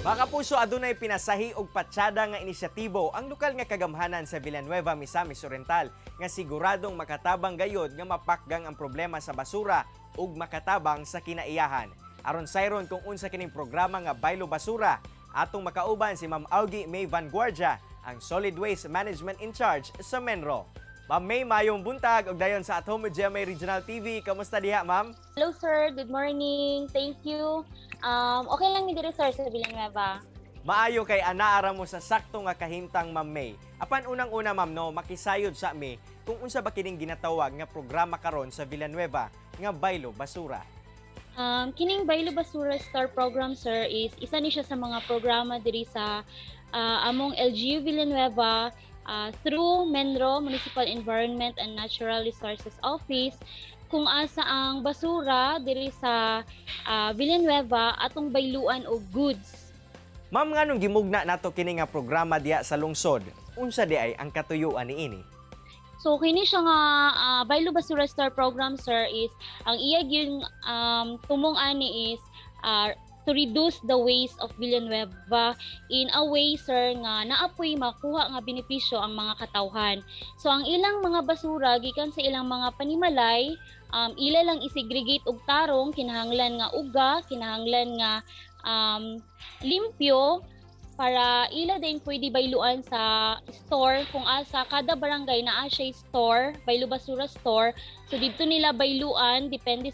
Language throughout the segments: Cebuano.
Mga kapuso, adunay pinasahi og patsada nga inisyatibo ang lokal nga kagamhanan sa Villanueva, Misamis Oriental nga siguradong makatabang gayod nga mapakgang ang problema sa basura ug makatabang sa kinaiyahan. Aron sayron kung unsa kining programa nga Baylo Basura, atong makauban si Ma'am Augie May Vanguardia, ang Solid Waste Management in Charge sa Menro. Ma'am May, mayong buntag ug dayon sa At Home with GMA Regional TV. Kamusta diha, ma'am? Hello, sir, good morning. Thank you. Okay lang mi diri, sir, sa Villanueva. Maayo kay anaara mo sa sakto nga kahimtang, Ma'am May. Apan unang-una, ma'am, no, makisayod sa mi kung unsa ba kining ginatawag nga programa karon sa Villanueva nga Baylo Basura. Kining Baylo Basura Store Program, sir, is isa ni siya sa mga programa diri sa among LGU Villanueva through MENRO, Municipal Environment and Natural Resources Office, kung asa ang basura diri sa Villanueva atong bayluan og goods. Ma'am, nganong gimugna nato kini nga programa diya sa lungsod? Unsa di ay ang katuyuan niini? So kini siya nga Baylo Basura Store Program, sir, is ang iya gyud tumong ani is to reduce the waste of Villanueva in a way, sir, nga naapoy makuha nga benepisyo ang mga katawhan. So ang ilang mga basura gikan sa ilang mga panimalay, ila lang isegregate og tarong, kinahanglan nga uga, kinahanglan nga limpyo para ila din pwede bayluan sa store kung asa kada barangay naa siya store, Baylo Basura Store. So didto nila bayluan depende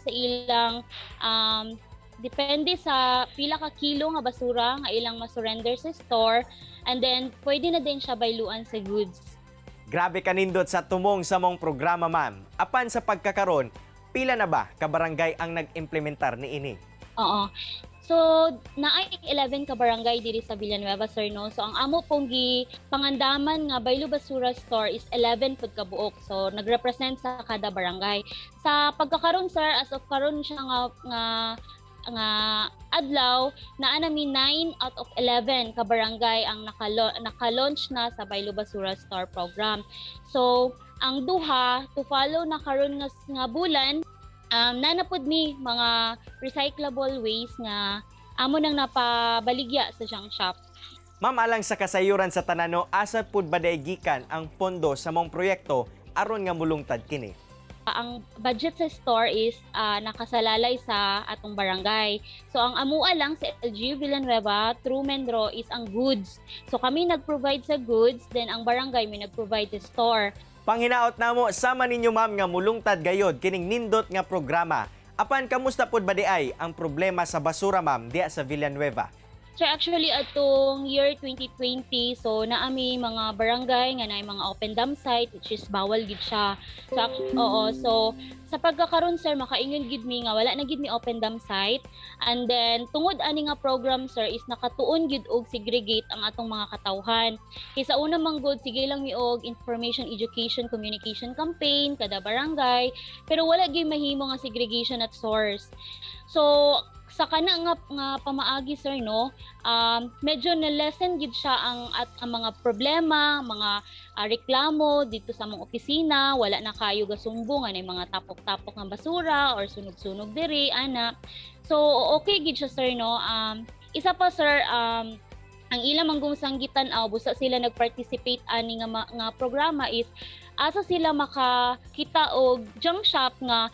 sa pila ka kilo nga basura nga ilang ma-surrender sa store, and then pwede na din siya bayluan sa goods. Grabe kanindot sa tumong sa mong programa, ma'am. Apan sa pagkakaron, pila na ba ka barangay ang nag-implementar niini? Oo. So, naay 11 ka barangay diri sa Villanueva, sir, no. So, ang amo pong gi pangandaman nga Baylo Basura Store is 11 pud ka buok. So, nagrepresent sa kada barangay. Sa pagkakaron, sir, as of karon siya nga adlaw, naa nami 9 out of 11 ka barangay ang naka-launch na sa Baylo Basura Store Program. So, ang duha to follow na karon nga bulan. Nanapod mi mga recyclable waste nga amo nang napabaligya sa junk shop. Ma'am, alang sa kasayuran sa tanan, no, asa pud ba day gikan ang pondo sa mong proyekto aron nga mulungtad kini? Ang budget sa store is nakasalalay sa atong barangay. So ang amua lang sa LGU Villanueva through Menro is ang goods. So kami nag-provide sa goods, then ang barangay may nag-provide sa store. Panghinaot namo sama ninyo, ma'am, nga mulungtad gayod kining nindot nga programa. Apan kamusta pud ba di ay ang problema sa basura, ma'am, diya sa Villanueva? So actually atong year 2020, so naami mga barangay nga naay mga open dump site, which is bawal gid siya. So oo, so sa pagkakaron, sir, makaingon gid mi nga wala na gid mi open dump site, and then tungod ani nga program, sir, is nakatuon gid og segregate ang atong mga katawhan. Kay sa una man gud, sige lang mi og information, education, communication campaign kada barangay, pero wala gyud mahimo nga segregation at source. So sa kana nga pamaagi, sir, no, medyo na-lessen gid siya ang mga problema, mga reklamo dito sa among opisina. Wala na kayo gasumbong nga mga tapok-tapok nga basura or sunog-sunog diri ana. So okay gid siya, sir, no. Isa pa, sir, ang ilang manggong sanggitan aw busa sila nagparticipate ani nga programa is asa sila makakita og junk shop nga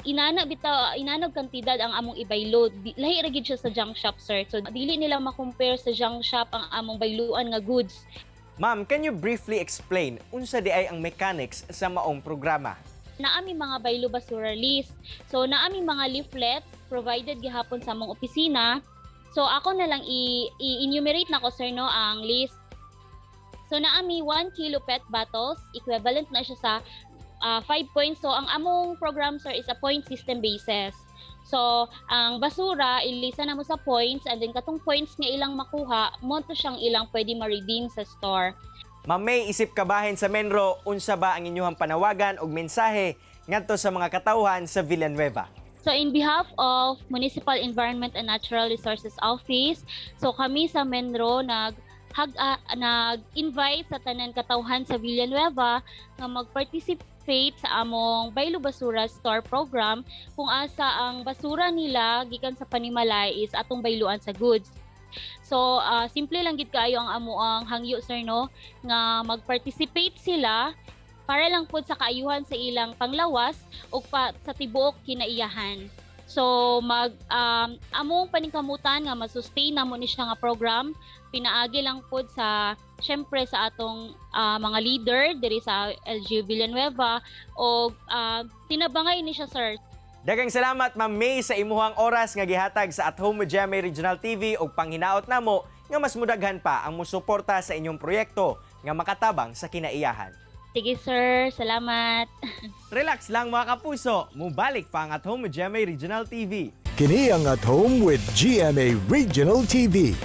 inana bitaw, inana og kantidad ang among ibaylo. Lahi ra gid siya sa junk shop, sir. So dili nila ma-compare sa junk shop ang among bayluan nga goods. Ma'am, can you briefly explain unsa di ay ang mechanics sa maong programa? Naami mga Baylo Basura list. So naami mga leaflets provided gihapon sa among opisina. So ako na lang i-enumerate nako, sir, no, ang list. So naami 1 kilo PET bottles, equivalent na siya sa 5 points. So ang among program, sir, is a point system basis. So ang basura ilista na mo sa points, and then katong points nga ilang makuha mo to siyang ilang pwede ma-redeem sa store. Ma'am May, isip kabahin sa Menro, unsa ba ang inyuhang panawagan og mensahe ngadto sa mga katawhan sa Villanueva? So in behalf of Municipal Environment and Natural Resources Office, so kami sa Menro nag-invite sa tanan katawhan sa Villanueva nga mag-participate sa among Baylo Basura Store Program kung asa ang basura nila gikan sa panimalay is atong bayluan sa goods. So simple lang gid kaayo ang amuang hangyo, sir, no, nga mag-participate sila para lang pod sa kaayuhan sa ilang panglawas ug pa sa tibuok kinaiyahan. So mag among paningkamutan nga ma-sustain namo ni siya nga program, pinaagi lang pod sa syempre sa atong mga leader diri sa LGU Villanueva o tinabangay ni siya, sir. Daghang salamat, Ma'am May, sa imuhang oras nga gihatag sa At Home with GMA Regional TV ug panghinaot namo nga mas mudaghan pa ang musuporta sa inyong proyekto nga makatabang sa kinaiyahan. Sige sir, salamat. Relax lang, mga kapuso, mubalik pa ang At Home with GMA Regional TV. Kini ang At Home with GMA Regional TV.